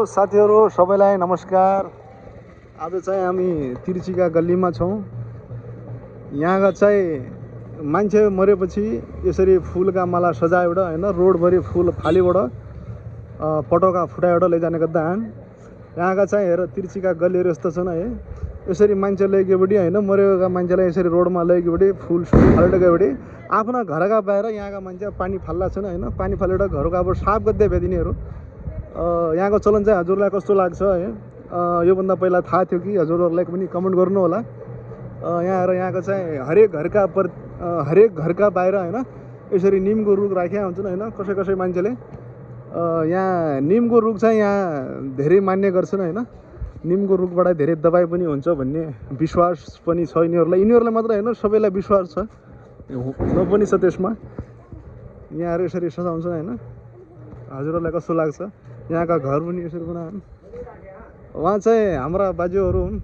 साथीहरु सबैलाई नमस्कार। आज चाहिँ हामी तिर्चीका गल्लीमा छौं। यहाँका चाहिँ मान्छे मरेपछि यसरी फूलका माला सजाएबाट हैन रोडभरि फूल फालीबाट पटोका फुटाएर लैजाने गर्दान। यहाँका चाहिँ हेर तिर्चीका गल्लीहरु यस्तो छन् है। यसरी मान्छे लैगेबडी हैन मरेका मान्छेलाई यसरी रोडमा लैगेबडी फूल फालेर गएबडी आफ्ना घरका बाहिर यहाँका मान्छे पानी फाल्ला छन् हैन। पानी फालेर घरको अब साफ गर्दै भेदिनेहरु। यहाँको चलन चाहिँ हजुरलाई कस्तो लाग्छ है? यो भन्दा पहिला थाहा थियो कि हजुरहरुलाई पनि कमेन्ट गर्नु होला। यहाँको चाहिँ हरेक घरका बाहिर हैन यसरी नीमको रुख राखेका हुन्छन् हैन। कसै मान्छेले यहाँ नीमको रुख चाहिँ यहाँ धेरै मान्ने गर्छन् हैन। नीमको रुखबाट धेरै दबाई पनि हुन्छ भन्ने विश्वास पनि छ यिनीहरुलाई मात्र हैन सबैलाई विश्वास छ। न पनि छ त्यसमा। यहाँहरु यसरी सजाउँछन् हैन। हजुरहरुलाई कस्तो लाग्छ? यहाँका घर पनि यसरी बनाएन। वहाँ चाहिँ हाम्रा बाजुहरु हुन्।